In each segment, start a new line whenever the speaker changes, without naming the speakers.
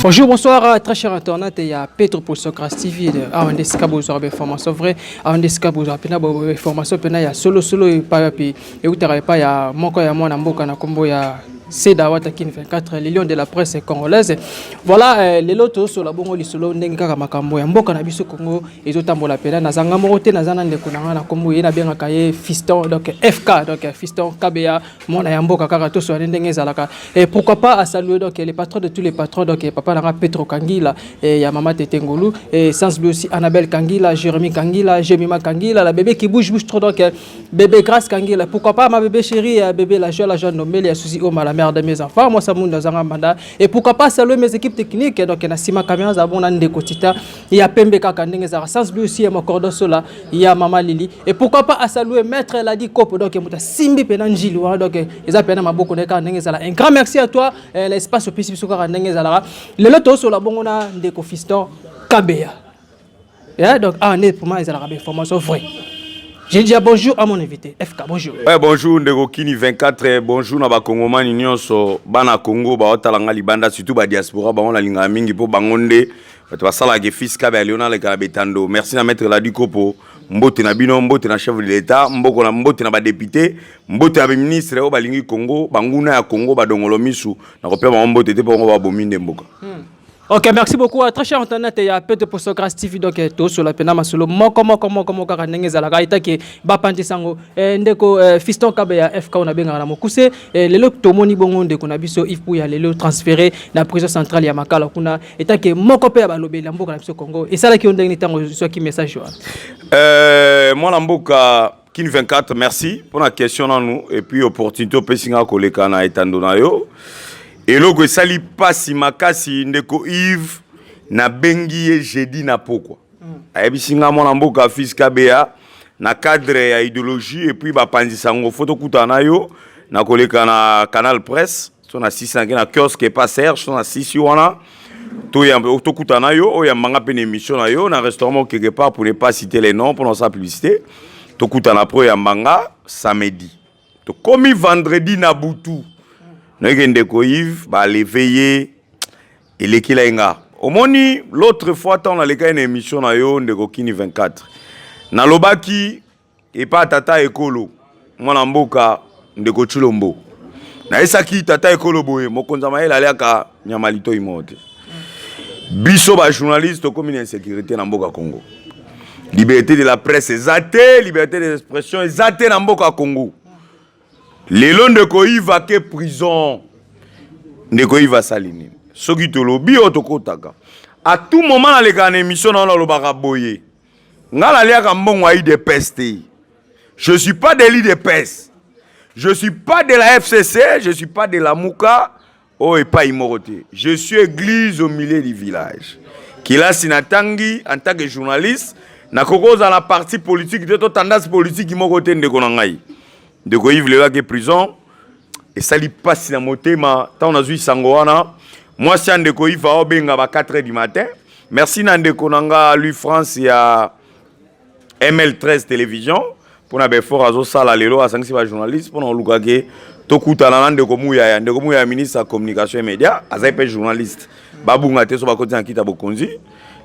Bonjour, bonsoir, très cher internaute, il y a Petro pour Socras TV, awa nde esika bozwaka bainformation vrai, awa nde esika bozwaka mpena bainformation mpena ya solosolo epai wapi eutaka, epai ya moko ya mwana mboka na nkombo ya Seda Watakin 24, le lion de la presse congolaise. Voilà, lelo tosola bongo lisolo ndenge kaka makambo ya mboka na biso Congo ezotambola pena. Nazanga moko te, naza na ndeko na nga na nkombo ye nabengaka ye Fiston, donc FK, donc Fiston Kabeya, mwana ya mboka kaka tosola ndenge ezalaka. Et pourquoi pas à saluer donc les patrons de tous les patrons, donc papa nanga Petro Kangila et ya mama Tete Ngolu, et sans oublier aussi Annabelle Kangila, Jérémy Kangila, Jemima Kangila, la bébé qui bouge bouge trop, donc bébé Grâce Kangila. Pourquoi pas ma bébé chérie, bébé la joie, la joie nommée ya Suzy Oma, la mère de mes enfants, moi Samunda Zanga Manda. Et pourquoi pas saluer mes équipes techniques, donc na sima caméra zabon na ndeko Tita ya Pembe kaka ndenge ezalaka, sans oublier aussi mon cordon sola ya mama Lili. Et pourquoi pas à saluer maître Ladi Kopo, donc muta simbi pena njili wana, donc eza pena maboko na kaka ndenge ezala. Un grand merci à toi, l'espace opesi biso kaka ndenge ezalaka. Lelo tosola bongo na ndeko Fiston Kabeya. Yeah, donc ah, né pour moi ezalaka information vrai. J'ai dit bonjour à mon invité FK, bonjour.
Ouais, bonjour ndeko Kini 24, bonjour na bakongomani nyonso, bana Congo baotala nga libanda, surtout ba diaspora, bango nalingaka mingi mpo bango nde bato basalaka Fils Kabe Leona aleka na betando. Merci na maître Ladi Kopo, mbote na bino, mbote na chef de l'État, mboko na mbote na badéputé, mbote na baministre oyo balingi Congo. Banguna ya Congo badongolo misu, nakopea bango mbote te mpo bango babomi nde mboka.
Ok, merci beaucoup. Très cher internaute, il y a peu de Postocras TV, donc tout sur la pena masolo moko moko moko moko kaka ndenge ezalaka etake bapanzi sango. Ndeko Fiston Kabe ya FK on a benga na mokuse, lelo tomoni bongo ndeko na biso Yves Puya lelo transféré na prison centrale ya Makala kuna, etake moko pe ya balobeli ya mboka na biso Congo. Esalaki yo ndenge ntango soki message wana?
Mwana mboka Kin 24, merci pour la question nanu et puis opportunité opesi nga koleka na etando na yo. Eloko esali mpasi makasi, ndeko Yves nabengi ye jeudi na pokwa, ayebisi nga: mwana mboka Fils Kabeya, na cadre ya idéologie et puis bapanzisa yango, fo tokutana na yo na koleka na Canal Presse so na sisi nake na kiosque epa Serge so na sisi wana, tokutana na yo, oyo yambanga mpe na émission na yo na restaurant moko quelque part, pour ne pas citer les noms, pour sa publicité. Tokutana po oyambanga samedi. Tokomi vendredi na butu, nayoki ndeko Yves baleve ye. Elekela ye nga. Omoni, l'autre fois ntango nalekaki na émission na yo, ndeko Kini 24, nalobaki epa tata ekolo, mwana mboka ndeko Chilombo, nayesaki tata ekolo boye: mokonzi ya mayele aliaka nyama litoi moko te. Biso bajournaliste tokomi na insécurité na mboka Congo. Liberté de la presse eza te, liberté d'expression eza te na mboka Congo. Lelo ndeko Yves ake prison. Ndeko Yves asali nini? Soki tolobi oyo tokotaka, à tout moment nalekaka na émission na wana, nalobaka boye: nga naliaka mbongo ya UDPS te, je suis pas de l'UDPS, je suis pas de la FCC, je suis pas de la Muka oyo epai moko te. Je suis église au milieu du village. Kelasi natangi en tant que journaliste, nakoki kozala parti politique te to tendance politique moko te. Ndeko na ngai, ndeko Yves lelo ake prison, esali mpasi na motema. Ntango nazwi sango wana, mwasi ya ndeko Yves aobenga ba 4 heures du matin. Merci na ndeko na nga Louis France ya ML13 Télévision mpona baeffort azosala. Lelo asangisi bajournaliste mpona kolukake tokutana na ndeko Muyaya. Ndeko Muyaya, ministre ya communication et média, azali mpe journaliste. Babunga te so bakoti na kita bokonzi.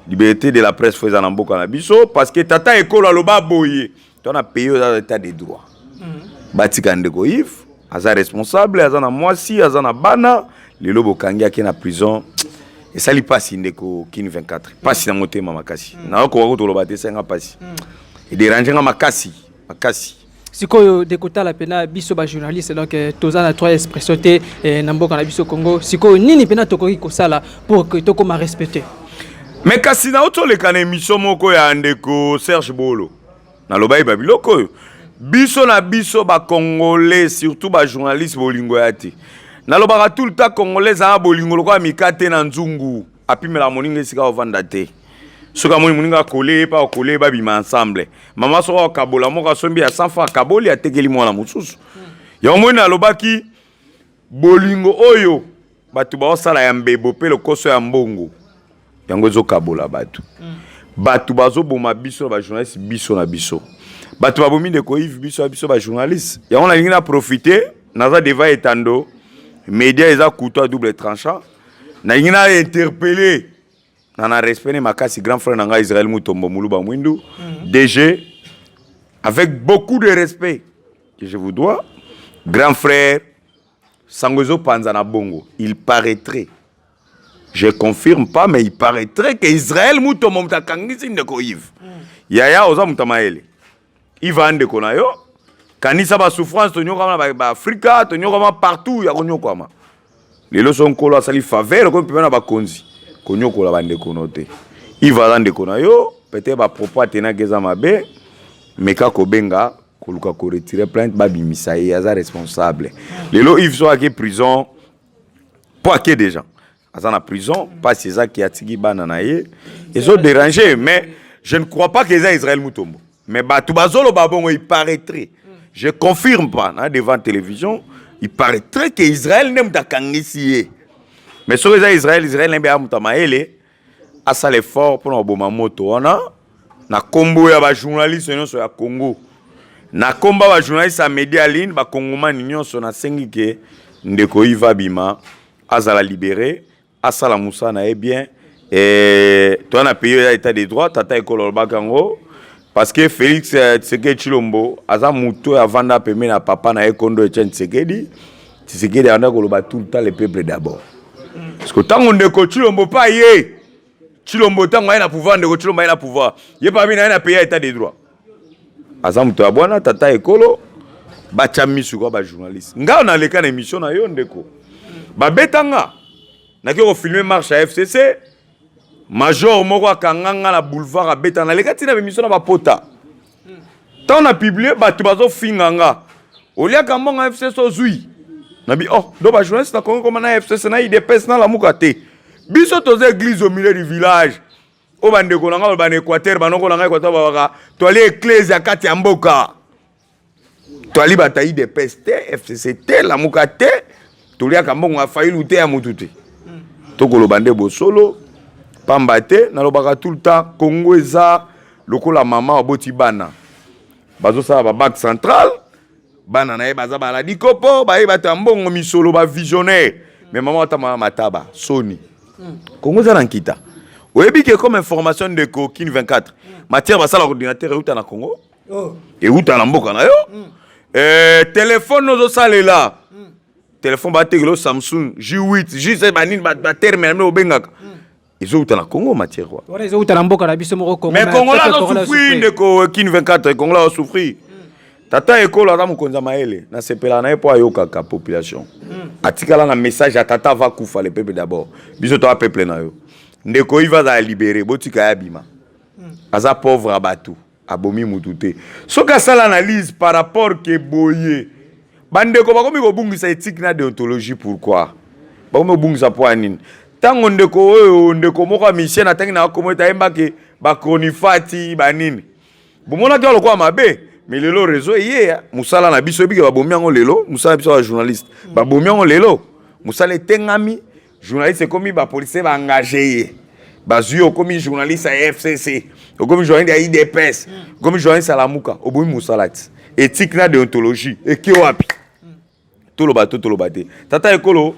Liberté de la presse fo eza na mboka na biso, parce que tata ekolo aloba boye: to na pays oyo eza état de droit. Batika ndeko Yves, aza responsable, aza na mwasi, aza na bana. Lelo bokangi, ake na prison. Esali mpasi, ndeko Kini 24, mpasi na motema makasi. Nakokoka kotoloba te, esenga mpasi, edéranger nga makasi makasi.
Sikoyo de kotala mpena biso bajournaliste, donc toza na droit expression te na mboka na biso Congo. Sikoyo nini mpena tokoki kosala pour que tokóma respecte?
Me kasi nauti oleka na émission moko ya ndeko Serge Bolo, nalobaki babiloko oyo. Biso na biso bacongolais, surtout bajournaliste, bolingo ya te. Nalobaka tout le temps, congolais ezala bolingo lokola mika te na nzungu, apimelaka moninga esika ovanda te. Soki amoni moninga akole ye mpe akole ye, babima ensemble. Mama soki akabola moko, asombi ya 100 francs, akaboli, atekeli mwana mosusu. Yango moi nalobaki, bolingo oyo bato baosala ya mbebo mpe lokoso ya mbongo, yango ezokabola bato. Bato bazoboma biso na bajournaliste, biso na biso. Bato babomi ndeko Yves, biso na biso bajournaliste. Yango nalingi na profite, naza devant etando média, eza couteau à double tranchant. Nalingi na interpeller na respect ne makasi grand frère na ngai Israël Mutombo Muluba Mwindu, DG, avec beaucoup de respect que je vous dois, grand frère. Sango ezopanza na bongo, il paraîtrait, je confirme pas, mais il paraîtrait que Israël Mutombo moto akangisi ndeko Yves. Yaya, oza moto ya mayele. Yves aya ndeko na yo, kanisa basouffrance tonyokama na baAfrika, tonyokama partout ya konyokwama. Lelo so Nkolo asali faveur, okomi pembe na bakonzi, konyokola bandeko no te. Yves aza ndeko na yo. Peut-être bapropos atenaki eza mabe, meka kobenga, koluka koretirer plainte, babimisa ye, aza responsable. Lelo Yves so ake prison, mpo ake déjà aza na prison, mpasi ezaki atiki bana na ye, ezodéranger. Mais je ne crois pas que eza Israël Mutombo, mais bato bazoloba bongo. Il paraîtrait, je confirme pas na devant télévision, il paraîtrait que Israël nde moto akangisi ye. Mais soki eza Israël, Israël nde ya moto ya mayele, asala effort mpona koboma moto wana. Na nkombo ya bajournaliste nyonso ya Congo, na nkombo ya bajournaliste ya média ligne, bakongomani nyonso, nasengi ke ndeko Yves abima, azala libéré, asala mosala na ye bien. Toza na pays oyo ya état de droit. Tata ekolo alobaka yango, parce que Félix Tshisekedi Tshilombo aza moto oyo avanda pembeni na papa na ye kondo Etienne Tshisekedi. Tshisekedi avanda koloba tout le temps: "Le peuple d'abord." Parce que ntango ndeko Tshilombo mpe aye, Tshilombo ntango aye na pouvoir, ndeko Tshilombo aye na pouvoir, ye mpe na ye na pays ya état de droit. Aza moto ya bwana. Tata ekolo, batya misu kwa bajournaliste. Ngai naleka na émission na yo, ndeko, babetanga. Naki kofilmer marche ya FCC, major moko akanga nga na boulevard, abeta. Naleka ntina bémission na bapota. Ntango na publier, bato bazofinga nga: "Oliaka mbongo FCC, ozwi nabi." Oh, do bajournaliste na Kongo koma na FCC, na UDPS, nalamuka te. Biso toza église au milieu du village. Oyo bandeko na nga baloba na Équateur, banoko na ngai Équateur babaka: "Toali église ya kati ya mboka." Toali bato ya UDPS te, FCC te, Lamuka te, toliaka mbongo ya Fayulu te, ya mutu te. Tokoloba nde bosolo, pamba te nalobaka tout le temps: Congo eza lokola mama aboti bana, bazosala babanque centrale. Bana na ye baza baladi kopo, baye bato ya mbongo, misolo, bavisionnaire, mais mama otama mataba soni. Congo eza na nkita. Oyebi ke, comme information, ndeko Kin 24, matière basala ordinateur euta na Congo.
Oh.
Euta na mboka na yo. Telefone ozosalela, telefone batekela Samsung J8, J7, banini, baterme na bino obengaka, ezouta na Congo, matière wa.
Wana ezouta na mboka na biso moko Congo.
Mais Congolais azosouffrir, ndeko Kin 24, Congolais azosouffrir. Tata ekolo aza mokonzi ya mayele, nasepelaka na ye mpo ayokaka population. Atikala na message ya tata ava kufa: "Le peuple d'abord." Biso toya peuple na yo. Ndeko Yves azala libéré, botika ye abima. Aza pauvre ya bato, abomi mutu te. Soki asala analyse par rapport ke boye, bandeko bakomi kobungisa éthique na déontologie. Pourquoi bakomi kobungisa? Mpo ya nini? Ntango ndeko oyo, ndeko moko ya misien na ntangi na akomo ete ayembaki bakronifati banini, bomonaki wa lokola mabe. Mais lelo réseau eye, mosala na biso ebike, babomi yango. Lelo mosala na biso ya journaliste, babomi yango. Lelo mosala etengami, journaliste ekomi bapolisier baengage ye, bazwi: okomi journaliste ya FCC, okomi journaliste ya UDPS, okomi journaliste ya Lamuka. Obomi mosala ti éthique na déontologie eke wapi? Toloba to toloba te. Tata ekolo,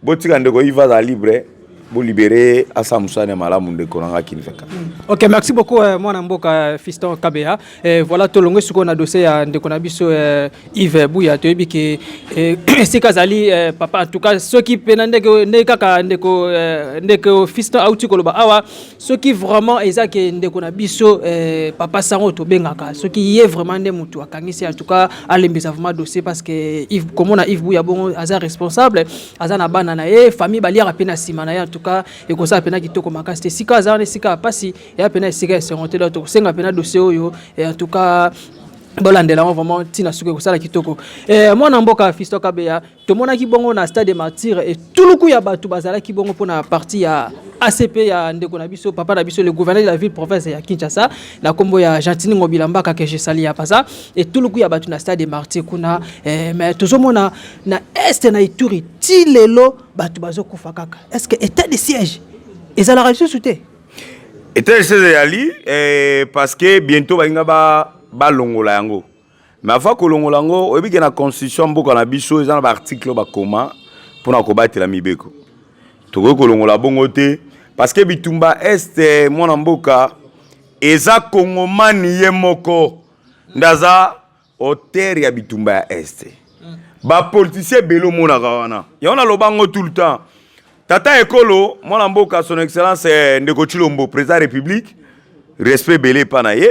botika ndeko Yves aza libre, bolibérer, asala mosala ya malamu. Ndeko na nga Kinveka.
Ok, merci beaucoup, mwana mboka Fiston Kabeya. Voilà, tolongwe sikoyo na dossier ya ndeko na biso Yves Buya. Toyebi ke esika azali, papa, en tout cas soki mpena ndenge ndenge kaka ndeko Fiston auti koloba awa, soki vraiment eza ke ndeko na biso papa Sango tobengaka, soki ye vraiment nde motu akangisi, en tout cas alembisa vraiment dossier, parce que Yves, komona Yves Buya bongo, aza responsable, aza na bana na ye, famille baliaka mpe na nsima na ye. En tout cas ekozala mpena kitoko makasi te. Esika aza wana, esika ya pasi, eya mpena esika esengo te. Donc tokosenga mpena dossier oyo, en tout cas bolandela yango vraiment ntina soki ekosala kitoko. Mwana mboka Fiston Kabeya, tomonaki bongo na stade Martyr etuluku ya bato bazalaki bongo mpona parti ya ACP ya ndeko na biso, papa na biso, le gouverneur de la ville province ya Kinshasa, na nkombo ya Gentiny Ngobila Mbaka, ke je salue ya pasa. Etuluku ya bato na stade Martyr kuna, mais tozomona na est, na Ituri, ti lelo bato bazokufa kaka. Est ce que état de siège ezalaka lisusu te?
État de siège eyali, parce que bientôt balinga balongola yango. Mais avant kolongola yango, oyebi ke na constitution mboka na biso eza na baarticle oyo bakoma mpona kobatela mibeko. Tokoki kolongola bongo te, parce que bitumba Est, mwana mboka, eza Kongomani ye moko nde aza auteur ya bitumba ya Est. Bapoliticien ebele omonaka wana, yango naloba yango tout le temps. Tata ekolo, mwana mboka, Son Excellence ndeko Tshilombo, président ya République, respect ebele epa na ye.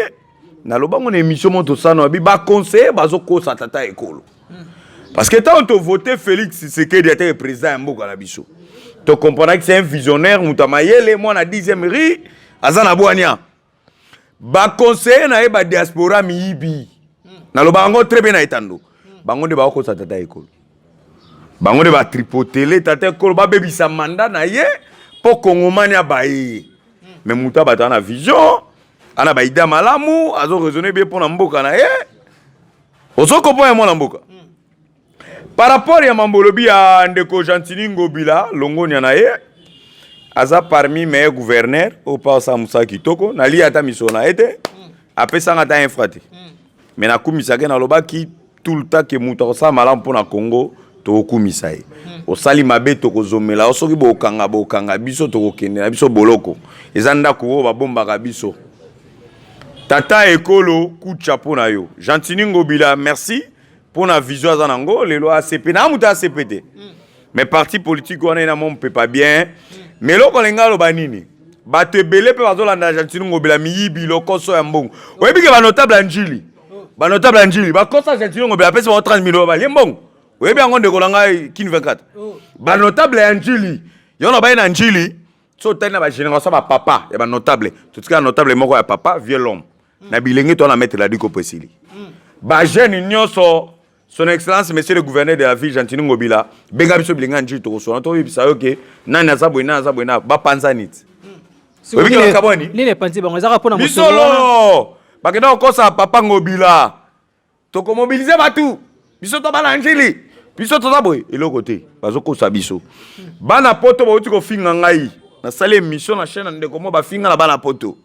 Naloba ngo na émission mo tosana babi baconseiller bazokosa tata ekolo, parce que ntango tovote Félix Tshisekedi ateke président ya mboka na biso, tokomprendaki c'est un visionnaire, moto ya mayele, mwana 10e rue, aza na bwania. Baconseiller na ye badiaspora miyibi, naloba yango très bien na etando, bango nde bakokosa tata ekolo, bango nde batripotele tata ekolo, babebisa mandat na ye mpo Kongomani abaye ye. Mais moto abato ana vision, ana baidées malamu, azoraisonner bien mpo na mboka na ye. Ozokopo ya mwana mboka par rapport ya mambo olobi ya ndeko Gentiny Ngobila, longonia na ye, aza parmi meilleur gouverneur oyo mpa osala mosala kitoko. Nalia ata misolo na ye te, apesanga ata infra te, mais nakumisaki, nalobaki tout le temps ke moto akosala malamu mpo na Congo, tokokumisa ye. Osali mabe, tokozomela yo. Soki bokanga, bokanga biso, tokokende na biso boloko, eza ndako oyo babombaka biso. Tata ekolo, kucha mpo na yo Gentiny Ngobila, merci mpo na vision aza nango. Lelo ACP na moto ACP te, mais parti politique wana ena mo mpepa bien. Mais eloko alingi aloba nini? Bato ebele mpe bazolanda Gentiny Ngobila, miyibi, lokoso ya mbongo. Oyebi ke banotable ya Njili, banotable ya Njili bakosa Gentiny Ngobila, apesi bango 30 million, balie mbongo. Oyebi yango, ndeko na ngai Kini 24? Banotable ya Njili, yo na baye na Njili, so otali na bagénération bapapa ya banotable, totikala notable moko ya papa vieux l'homme na bilenge to na maître Ladiko po esili. Bajeune nyonso, Son Excellence monsieur le gouverneur de la ville Gentiny Ngobila, benga biso bilenge ya Njili, tokosona, toyebisa yo ke nani aza boye, nani aza boye, na bapanzani ti. Oyebi ke bakabwani.
Nini epanzi bango? Ezaka mpona mosolo wana?
Misolo bakenda kokosa papa Ngobila, tokomobilize bato, biso to bana Njili, biso toza boye, eloko te. Bazokosa biso. Bana Poto bauti kofinga ngai, nasali émission na chaîne na ndeko mo, bafinga na bana Poto,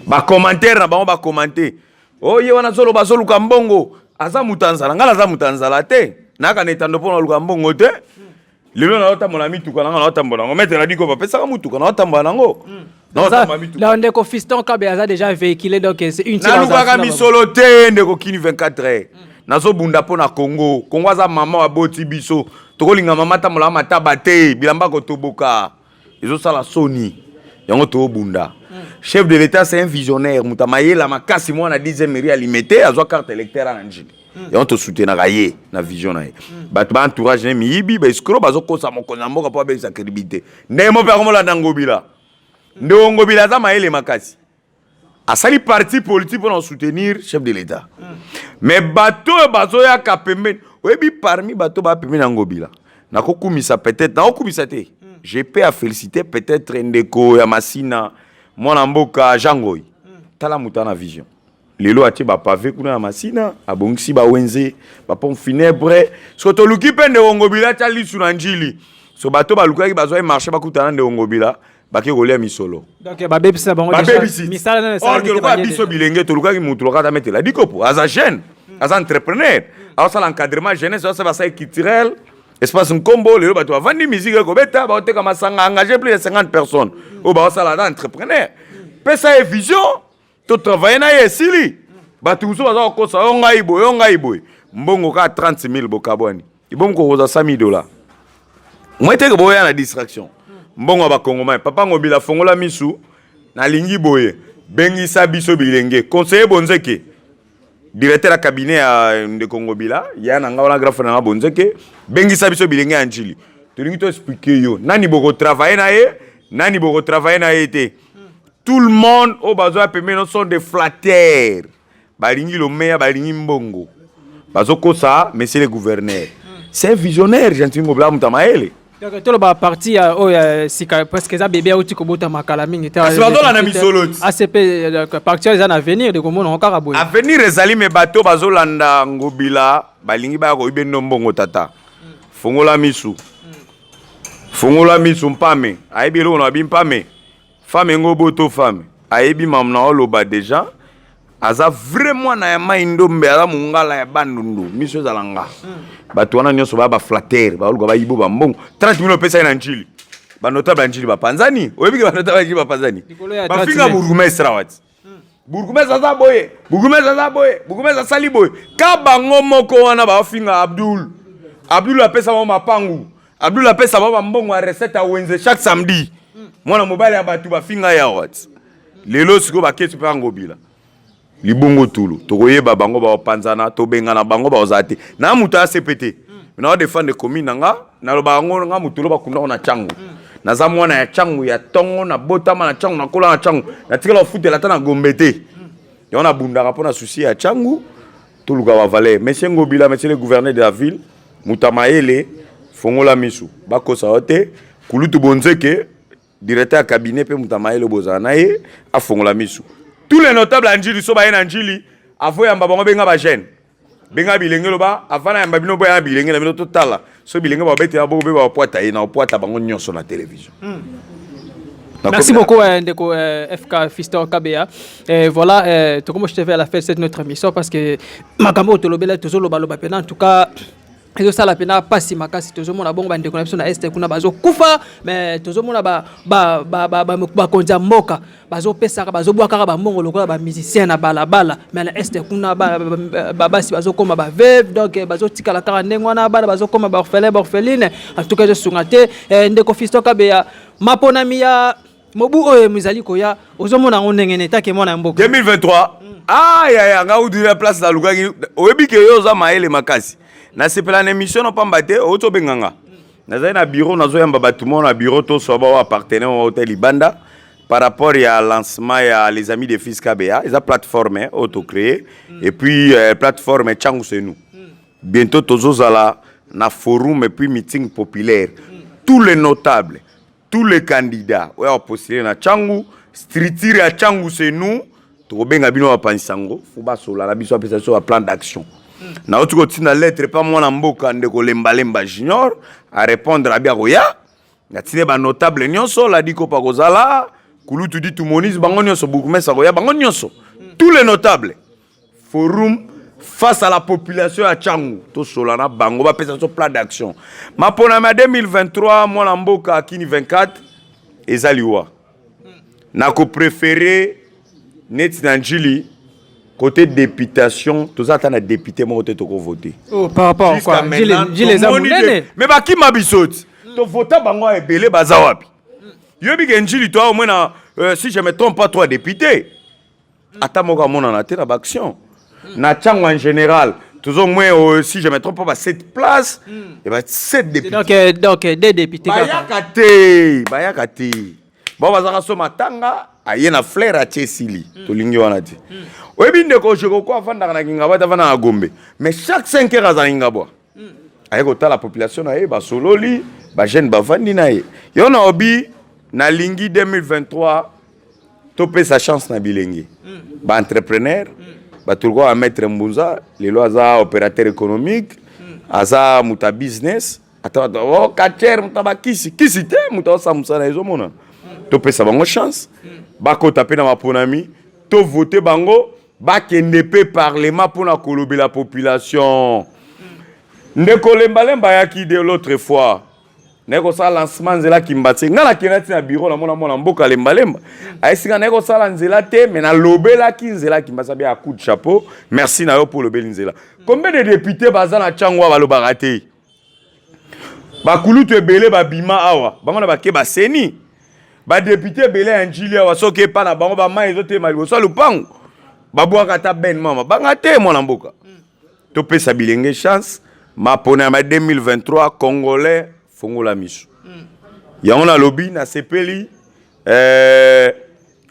bacommentaire na bango, bacommenter o ye wana azoloba, azoluka mbongo, aza moto ya nzala. Ngai naza moto ya nzala te, nayaka na etando mpo naluka mbongo te. Lelo naotambola mituka nanga, naotambola yango. Maître Nadiko bapesaka mutuka, naotambola nango, naotambola mituka.
Là, ndeko Fiston Kabe aza déjà véhiculé, donc c'est une.
Nalukaka misolo te, ndeko Kini 24 heures. Nazobunda mpo na Congo. Congo aza mama aboti biso, tokolinga mama tambola mataba te, bilamba kotoboka ezosala soni. Yango tobunda. Chef de l'État, c'est un visionnaire, moto amayela makasi, mwana 10e rue, alimete, azwa carte électeur na Njili. Yango tosoutenaka ye na vision na ye. Bato ba entourage ne miyibi, baescrocs, bazokosa mokonzi ya mboka mpo abebisa crédibilité. Ndenge mo mpe akomolanda Ngobila. Ndeko Ngobila aza mayele makasi, asali parti politique mpona soutenir chef de l'État. Mais bato oyo bazoyaka pembeni, oyebi, parmi bato baya pembeni ya Ngobila, nakokumisa peut-être, nakokumisa te, je peux à féliciter peut-être ndeko ya Masina, mwana mboka Jean Ngoi. Tala moto ana vision, lelo atie bapavés kuna na Masina, abongisi bawenze, bapompe funèbre. Soki toluki mpe ndeko Ngobila atia lisu na Njili, so bato balukaki, bazwa ye marché, bakutana ndeko Ngobila, bake kolia misolo.
Donc babebisa bango.
Babebisi. Misala nano. Or ke lokola biso bilenge tolukaki mutu lokata metela dikopo, aza jeune, aza entrepreneur, aosala encadrement jeunesse, aosala basali culturel, espace nkombo. Lelo bato bavandi, musique ekobeta, baoteka masanga, engagé plus de 50 personnes oyo baosala. Aza entrepreneur, pesa ye vision, totravaille na ye, esili. Bato mosusu baza kokosa yo, ngai boye, yo ngai boye, mbongo kaka 30 000, bokabwani, ibomi kokozwa 100 000 $. Mwe teke boya na distraction, mbongo ya bakongomani. Papa Ngobila, fongola misu, nalingi boye, bengisa biso bilenge. Conseiller Bonzeke, directeur ya cabinet ya ndeko Ngobila, ya na nga wana, grand frère na nga Bonzeke, bengisa biso bilenge ya Njili, tolingi toexpliquer yo nani bokotravaille na ye, nani bokotravaille na ye te. Tout le monde oyo bazwa pembeni sont des flatteurs, balingi lomeya, balingi mbongo, bazokosa. Monsieur le gouverneur, c'est un visionnaire. Gentiny Ngobila, moto ya mayele.
Donc toloba parti ya oyo ya sika, presque eza bébé, auti kobota kala mingi te.
Kasi bazolanda misolo ti.
ACP, donc, parti oyo eza na avenir de komona ngo kaka boye.
Avenir ezali, me bato bazolanda Ngobila balingi baya koyiba ndo mbongo. Tata, fongola misu, fongola misu. Mpame ayebi eloko na babi, mpame fame ngo boto, fame ayebi mamu na oloba déjà. Aza vrai mwana ya Mai Ndombe, aza mongala ya Bandundu. Miso ezala nga. Bato wana nyonso baya baflatter, baluka bayibo bambongo. 30 mille opesa ye na Njili. Banotable ya Njili bapanzani. Oyebi ke banotable ya Njili bapanzani,
Likolo ya
bafinga
30.
Bourgmestre awati, bourgmestre aza boye, bourgmestre aza boye, bourgmestre asali boye. Ka bango moko wana baofinga Abdul. Abdul apesa bango mapangu, Abdul apesa bango bambongo ya recette ya wenze chaque samedi. Mwana mobali ya bato bafinga ye awa ti lelo. Sikoyo bakesi mpe Angobila libongo tulu, tokoyeba bango baopanzana, tobengana bango, baozala te. Na moto asepe te, na odéfendre commune na nga. Naloba yango, nga motu lo bakundako na Ntango, naza mwana ya Ntango ya ntongo, nabotama na Ntango, nakola na Ntango, natikala kofutela ata na Gombe te. Yango nabundaka mpo na souci ya Ntango, toluka bavaleur. Monsieur Ngobila, monsieur le gouverneur de la ville, moto ya mayele, fongola misu, bakosa yo te. Kulutu Bonzeke, directeur ya cabinet, mpe moto ya mayele, bozala na ye, afongola misu. Tous les notables ya Njili, so baye na Njili, avoyamba bango, benga bajeune, benga bilenge, loba avant nayamba bino, boya na bilenge na bino, totala so bilenge babetela bongo mpe bapwata ye na opwata bango nyonso na télévision.
Merci beaucoup, Ndeko FK Fiston Kabeya. Voilà, tout comme je te fais à la fin de cette notre émission, parce que makambo tolobela, tozoloba loba pena, en tout cas ezosala mpena mpasi makasi. Tozomona bongo bandeko na biso na Est kuna bazokufa, mais tozomona bakonzi ya mboka bazopesaka, bazobwakaka bambongo lokola bamusicien na balabala. Mais na Est kuna basi bazokóma baveuve, donc bazotikala kaka ndenge wana, bana bazokóma baorphelin, baorpheline. En tout cas ezosunga te. Ndeko Fiston Kabeya, maponami ya mobu oyo ezali koya, ozomona yango ndenge nini take mwana ya mboka?
2023, ayaya, nga udiri place nalukaki. Oyebi ke yo oza mayele makasi, nasepela na émission no pamba te. Outi obenga nga, nazali na bureau, nazoyamba bato moko na bureau, tosoba bao appartenait oyo te libanda par rapport ya lancement ya Les Amis de Fils KBA. Eza plateforme oyo tocréé, et puis plateforme Tshangu c'est nous. Bientôt tozozala na forum et puis meeting populaire. Tous les notables, tous les candidats oyo apostule na Tshangu, structure ya Tshangu c'est nous, tokobenga bino bapanzisa yango. Fo basola na biso, apesa biso baplan d'action. Nauti kotinda lettre pa mwana mboka ndeko Lembalemba Junior, arépondre abi akoya. Natindi banotable nyonso, ladi kopa kozala, kulutu di tumonisi, bango nyonso, bourgmestre akoya, bango nyonso, tous les notables, forum face à la population ya Tshangu. Tosola na bango, bapesa biso plan d'action. Maponami ya 2023, mwana mboka Akini 24, eza liwa. Nakopréféré neti na Njili, côté députation, toza ata na député moko te tokovote.
Oh, par rapport à quoi? Njili eza monene.
Mais bakima biso ti tovota bango ebele, baza wapi? Yoyebi ke Njili toa au moins na si je me trompe pas, trois députés, ata moko amonana te na baaction. Na Ntango en général tozo moins, si je me trompe pas, ba 7 places et ba 7 députés.
Donc deux députés kaka.
Bayaka te, bayaka te. Bao bazalaka so matanga, aye na fleur, atie, esili. Tolingi wana te. Oyebi ndeko Jekoko avandaka na Kingabwa te, avandaka na Gombe, mais chaque 5 heures aza na Kingabwa, aye kotala population na ye, basololi, bajeune bavandi na ye. Yo na obi nalingi 2023 topesa chance na bilenge baentrepreneur, bato lokola maître Mbunza. Lelo aza opérateur économique, aza moto ya business, ata bato o kater, moto ya bakisi kisi te, moto aosala mosala ezomonana. Topesa bango chance, bakota mpe na maponami, tovote bango, bakende mpe parlement mpona kolobela population. Ndeko Lembalemba ayaki de l'autre fois, naye kosala lancement nzela Kimba te. Ngai nakenda ti na bureau, namona mwana mboka Lembalemba ayesinga, naye kosala nzela te, me nalobelaki nzela Kimba. Sabi ya coup de chapeau, merci na yo mpo olobeli nzela. Combien de député baza na ntango awa balobaka te? Bakulutu ebele babima awa, bango na bake baseni badéputé ebele ya Njili awa. Soki epa na bango bamai ezotema liboso ya lupango, babwaka ata ben mama banga te. Mwana mboka, topesa bilenge chance. Mapona ya ma 2023, congolais fongola miso. Yango nalobi, nasepeli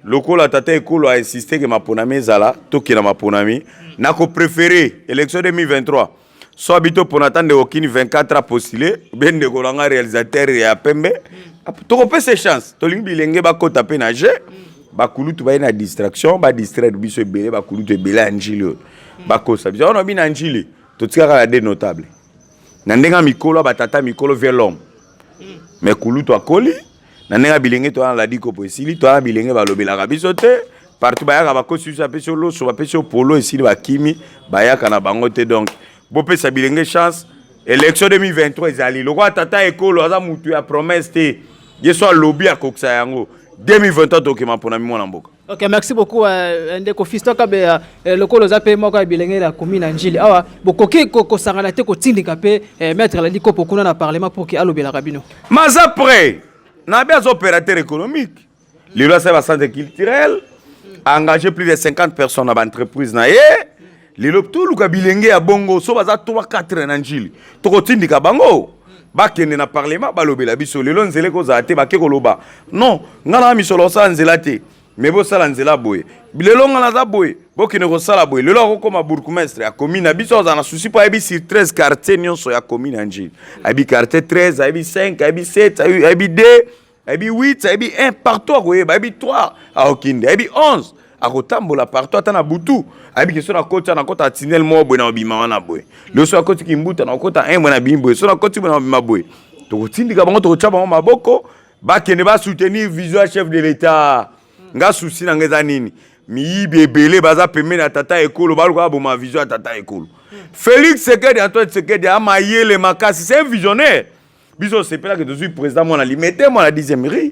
lokola tata ekolo ainsiste ke maponami ezala, tokenda maponami. Nakopréféré élection 2023 so abi topona ata ndeko Kini 24 apostule be, ndeko na nga réalisateur ya pembe, tokopesa chance. Tolingi bilenge bakota mpe na jeu. Bakulutu baye na distraction, badistraire biso ebele. Bakulutu ebele ya Njili oyo bakosa biso. Wana obi na Njili totikaka na deux notable na ndenge ya mikolo ya batata mikolo, vieux l'homme, mais kulutu akoli. Na ndenge ya bilenge, toza na ladi kopo, esili. Toza na bilenge balobelaka biso te. Partout bayaka, bakosi biso, bapesi yo loso, bapesi yo polo, esili, bakimi, bayaka na bango te. Donc bopesa bilenge chance. Élection 2023 ezali lokola tata ekolo aza mutu ya promesse te. Ye so alobi, akokisa yango. 2023 tokema mpona mimwana mboka.
Ok, merci beaucoup, ndeko Fiston Kabeya. Lokolo oza mpe moko ya bilenge ya commune ya Njili awa, bokoki kosangana te kotindika mpe maître Ladi Kopo kuna na parlement pour ke alobelaka bino?
Maza prêt na be, aza opérateur économique. Lelo asali bacentre culturel, engagé plus de 50 personnes na baentreprise na ye. Lelo toluka bilenge ya bongo, so baza 3 4 na Njili, tokotindika bango bakende na parlement, balobela biso. Lelo nzela ekozala te, bake koloba: non, ngai na misolo osala nzela te, me bosala nzela boye. Lelo ngai naza boye, bokende kosala boye. Lelo akokóma bourgmestre ya commune na biso, azala na souci mpo ayebi sur 13 quartier nyonso ya commune ya Njili. Ayebi quartier 13, ayebi 5, ayebi 7, ayebi 2, ayebi 8, ayebi 1, partout akoyeba. Ayebi 3, akokende, ayebi 11, akotambola partout ata na butu. Ayebi ke so nakoti, nakota tunnel moko boye, na obima wana boye. Lelo so akoti Kimbuta, nakota 1 boye, na bimi boye, so nakoti boye, na obima boye. Tokotindika bango, tokotya bango maboko, bakende basoutenir vision ya chef de l'État. Nga souci na nga eza nini? Miyibi ebele baza pembeni ya tata ekolo, baluka baboma vision ya tata ekolo Félix Tshisekedi. Antoine Tshisekedi amayele makasi, c'est un visionnaire. Biso osepelaki tozwi président mwana Limete, mwana 10e rue.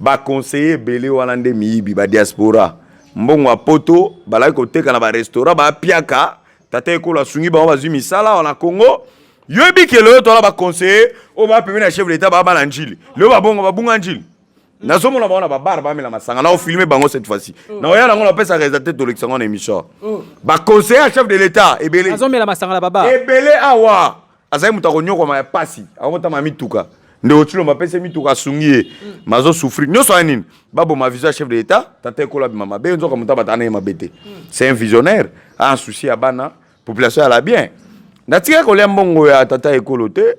Baconseiller ebele wana nde miyibi, badiaspora, mbongo ya poto balaki koteka na barestaurant, bapiaka. Tata ekolo asungi bango, bazwi misala wana Congo. Yoyebi ke lelo toala baconseiller oyo baa pembeni ya chef d'état, baa bana Njili. Lelo babongo babunga Njili, nazomona bango na babar, bamela masanga. Na ofilme bango cette fois-ci, na oya nango, napesa résultat, tolekisa ngo na émission. Baconseiller ya chef de l'État ebele
azomela masanga na babar.
Ebele awa azali moto akonyokwama ya pasi, akotama mituka. Ndeko Tshilombo apesi mituka, asungi ye, mazosouffrir nyonso ya nini? Baboma vision ya chef de l'État. Tata ekolo abima mabe, nzoka moto abatana ye mabe te. C'est un visionnaire, a un souci ya bana, population ala bien. Natikaki kolia mbongo ya tata ekolo te.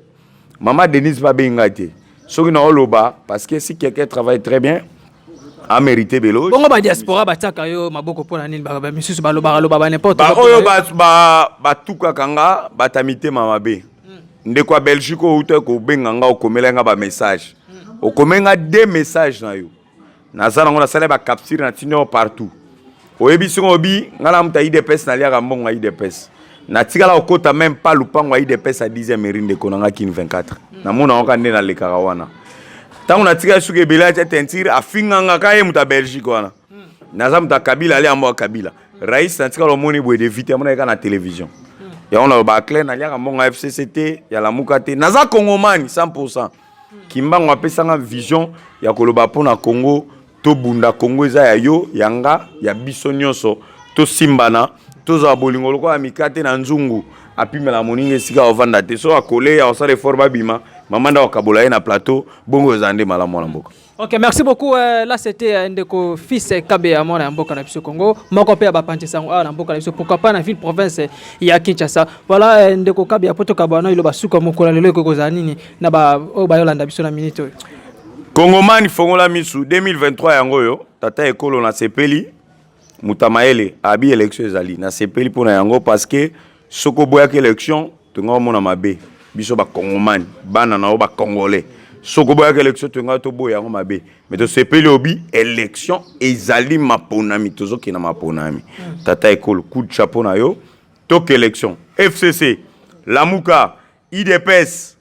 Mama Denise babengi ngai te. Soki naoloba, parce que si quelqu'un travaille très bien, a mérité belo.
Bongo badiaspora batiaka yo maboko mpo na nini? Misusu balobaka loba ba n'importe.
Oyo batukaka nga, bata mitema mabe. Ndeko ya Belgique oyo uta kobenga nga, okomela nga bamessage, okomeli nga deux message na yo, naza nango, nasali bacapture, natindi yango partout. Oyebi soki obi nga na moto ya UDPS, naliaka mbongo ya UDPS, natikala kokota même pas lupango ya UDPS ya 10e rue. Ndeko na nga Kini 24, namona yango kaka nde nalekaka wana. Ntango natikali suki ebele, atia teinture, afinganga ka ye moto ya Belgique wana. Naza moto ya Kabila, ali yango ya Kabila rais. Natikala omoni boye de vite, amona kaka na télévision yango. Naloba clair, naliaka mbongo ya FCC te, ya Lamuka te. Naza Kongomani 100. Kimbango apesanga vision ya koloba mpo na Congo. Tobunda, Congo eza ya yo, ya nga, ya biso nyonso. Tosimbana, tozwa bolingo lokola mikate na nzungu. Apimela moninga esika ovanda te, so akole ya kosala effort, babima mama nde akabola ye na plateau. Bongo eza nde malamu, mwana mboka.
Ok, merci beaucoup. Là, c'était ndeko Fils Kabeya, mwana ya mboka na biso Congo. Moko pe bapanzi sango awa na mboka na biso, pourquoi pas na ville province ya Kinshasa. Voilà, ndeko Kabeya, poto kabana ilo basuka mokola lelo ekokozala nini na ba oyo bayolanda biso na minute oyo?
Kongomani, fongola misu. 2023 yango oyo. Tata ekolo, nasepeli, moto ya mayele abi élection ezali. Nasepeli mpo na yango, parce que soki oboyaki élection, tonga omona mabe. Biso Bakongomani, bana na yo Bacongolais, soki oboyaki élection, tonga toboya yango mabe. Mais tosepeli, obi élection ezali, maponami, tozokenda maponami. Tata ekolo, coup de chapeau na yo. Toke élection. FCC, Lamuka, UDPS,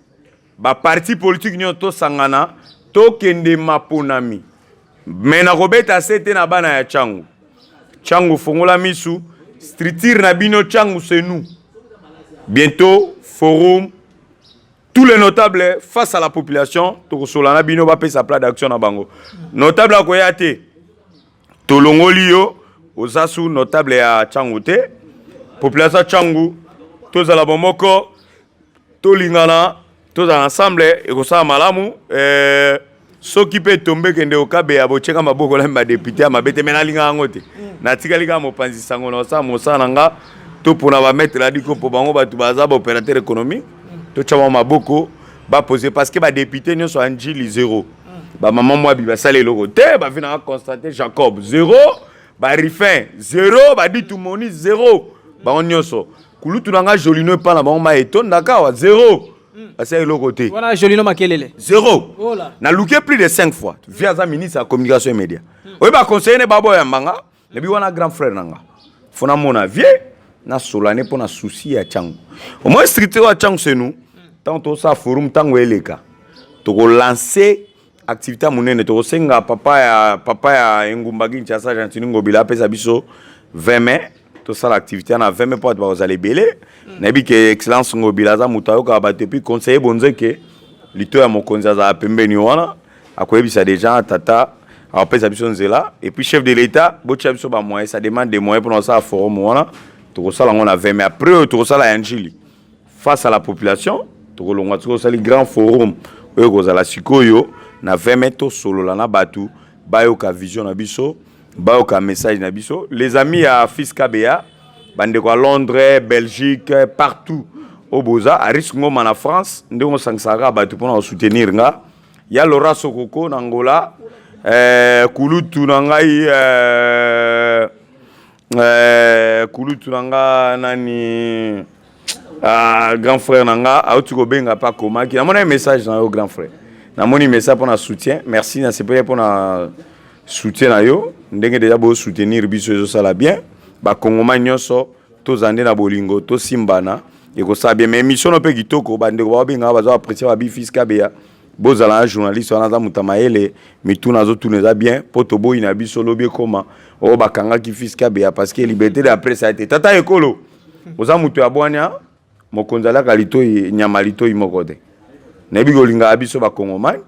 baparti politique nyonso, tosangana, tokende maponami. Me nakobeta se te na bana ya Tshangu. Tshangu, fongola misu, structure na bino Tshangu, c'est nous. Bientôt forum, tous les notables face à la population. Tokosola na bino, bapesa plan d'action na bango. Notable akoya te, tolongoli yo, oza su notable ya Tshangu te. Population ya Tshangu, tozala bomoko, tolingana, tozala ensemble, ekosala malamu. Soki mpe etombe, kende okabeya, botyeka maboko na badéputé ya mabe te. Me nalingaka yango te, natikali kaka mopanzi sango na kosala mosala na nga. To mpona bamaître Adiko, mpo bango bato baza baopérateur économique, totya bango maboko, bapose, parce que badéputé nyonso ya Njili, zéro. Bamama mwabi basala eloko te, bavi nanga Constantin Jacob, zéro. Barifin, zéro. Baditumoni, zéro. Bango nyonso, kulutu na nga Jolino, epa na bango ma etondaka awa, zéro, basala eloko te.
Wana Jolino Makelele.
Zéro.
Ola.
Naluki plus de 5 fois vi, aza ministre ya communication et média. Oyo baconseiller ne baboyamba nga, nabi wana grand frère na nga, fo namona vie, nasolane mpo na souci ya Tshangu. Au moins structure ya Tshangu, c'est nous. Ntango tosala forum, ntango eleka, tokolance Activité ya monene, tokosenga papa ya engumba Kinshasa, Gentiny Ngobila, apesa biso 20 mai, tosala activité na 20 mai mpo bato bakozala ebele. Nayebi ke Excellence Ngobila aza moto ayokaka bato, et puis conseiller Bonzeke, lito ya mokonzi azala pembeni wana, akoyebisa déjà tata, akopesa biso nzela. Et puis chef de l'État, botia biso bamoyens, ça demande des moyens mpona kosala forum wana. Tokosala yango na 20 mai. Après oyo tokosala ya Njili face à la population, tokolongwa soki osali grand forum oyo ekozala sikoyo na 20 mai, tosolola na bato, bayoka vision na biso, bayoka message na biso. Les amis ya Fils Kabeya, bandeko ya Londres, Belgique, partout oyo boza, Aris Ngoma na France, ndenge osangisaka bato mpona kosoutenir nga, ya Lora Sokoko na Angola, kulutu na ngai, kulutu na nga nani, grand frère na nga auti kobenga mpe akomaki. Namoni message na yo, grand frère, namoni message mpona soutien. Merci, nasepeli mpona soutien na yo. Ndenge deja bosoutenir biso, ezosala bien. Bakongoma nyonso, tozala nde na bolingo, tosimbana, ekosala bien. Mais émission no mpe kitoko. Bandeko babengaka, baza apprécier babi Fils Kabeya. Bozala na journaliste wana, aza moto ya mayele, mituna azotuna eza bien, mpo toboyi na biso lobi ekoma oyo bakangaki Fils Kabeya parce que liberté de la presse ya te. Tata ekolo, oza moto ya bwania. Mokonzi alaka litoi, nyama litoi moko te. Nayebi kolingaka biso bakongomani.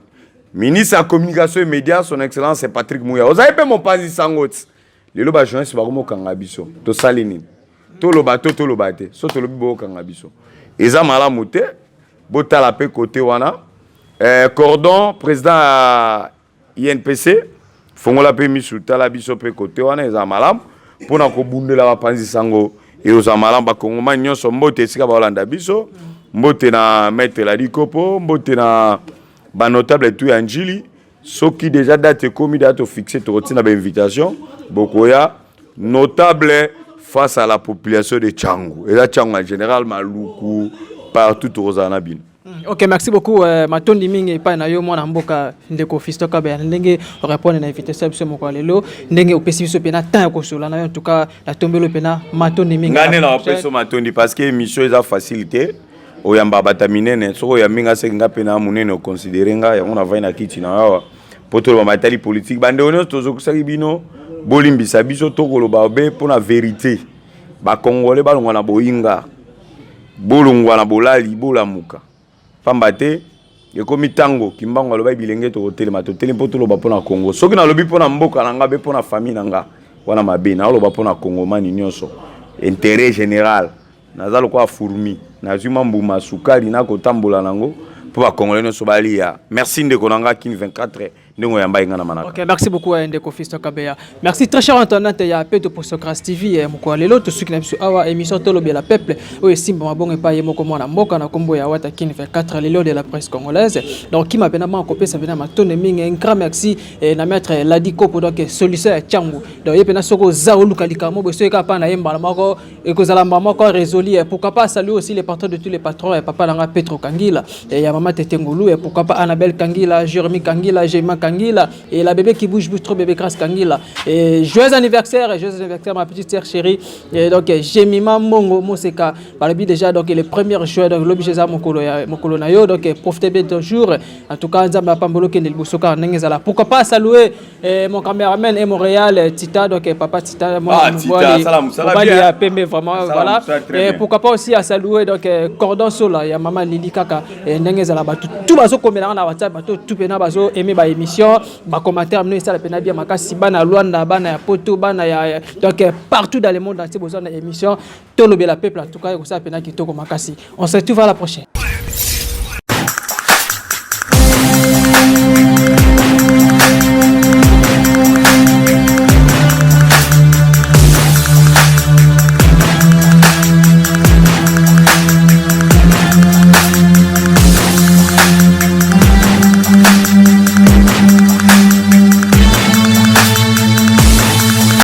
Ministre ya Communication et Média, Son Excellence Patrick Muya, ozali mpe mopanzi sango. Ti lelo bajournaliste bakomokanga biso, tosali nini? Toloba to toloba te? So tolobi, bookanga biso, eza malamu te. Botala mpe kote wana. Cordon, président ya INPC, fongola mpe misu, tala biso mpe kote wana, eza malamu mpona kobundela bapanzi sango, ekozala malamu. Bakongomani nyonso, mbote esika baolanda biso. Mbote na maître Ladi Kopo, mbote na banotable tu ya Njili. Soki déjà date ekomi, date ofixe, tokotina bainvitation, bokoya. Notable face à la population de Tshangu, eza Tshangu en général, Maluku, partout, tokozala na bino.
Ok, merci beaucoup. Matondi mingi epai na yo, mwana mboka, ndeko Fiston Kabeya, ndenge orépondre na invitation ya biso moko ya lelo, ndenge opesi biso mpena temps ya kosola na yo. En tout cas, natombeli mpena matondi mingi.
Ngai nde na bapesi matondi parce que émission eza facile te. Oyamba bato minene, soki oyambi nga, seki nga mpe na monene, oconsidérer nga yango. Navai na kiti na awa mpo toloba matali politique. Bandeko nyonso, tozokisaki bino, bolimbisa biso, tokoloba be mpo na vérité. Bakongole balongwa na boyinga, bolongwa na bolali, bolamuka, pamba te ekomi ntango Kimbango aloba bilenge tokotelema. Totelemi mpo toloba mpo na Kongo. Soki nalobi mpo na mboka na nga be, mpo na famille na nga, wana mabe. Naoloba mpo na kongomani nyonso, intérêt général. Naza lokola fourmi, nazwi mwa mbuma sukali, nakotambola nango mpo bakongole nyonso balia. Merci, ndeko na nga Kin 24, ndenge oyamba nga na manaka.
Ok, merci beaucoup, ndeko Fiston Kabeya. Merci, très cher internaute ya Peto Postocrace TV. Mokolo lelo tosuki na biso awa, émission Tolobela Peuple oyo esimba mabongo epai ye moko mwana mboka na nkombo ya Wata Kin 24, lelo de la presse congolaise. Donc kima pena ma kopesa pena matondo mingi, un grand merci na maître Ladi Kopo, donc solution ya Tshangu. Donc ye pena soko za oluka likambo boye, soki kaka na ye, mbala moko ekozala mbala moko résolu. Pourquoi pas saluer aussi les patrons de tous les patrons, papa nanga Petro Kangila, ya mama Tete Ngolu, et pourquoi pas Annabelle Kangila, Jérémy Kangila, Jema Kangila et la bébé qui bouge bouge trop, bébé Grâce Kangila. Et joyeux anniversaire, joyeux anniversaire, ma petite sœur chérie. Et donc Jemima Mongo Moseka balobi déjà, donc le premier juin, donc lobi eza mokolo ya mokolo na yo. Donc profitez bien de ton jour. En tout cas, Nzambe apambolo, kende liboso kaka ndenge ezala. Pourquoi pas saluer mon caméraman et Montréal Tita, donc papa Tita.
Ah, Tita, asala mosala
mobali
bien.
Ya pembe vraiment.
Asala
voilà.
mosala très
Et
bien.
pourquoi pas aussi à saluer donc Cordon Sola ya mama Lili kaka ndenge ezala. Bato tout bazokomelanga na WhatsApp, bato tout pena bazo aimer ba émission, ba commentaire mino esala pena bien makasi. Bana Luanda, bana ya Poto, bana ya donc partout dans le monde entier, bozwa na émission Tolobela Peuple. En tout cas, ekosala pena kitoko makasi. On se retrouve à la prochaine.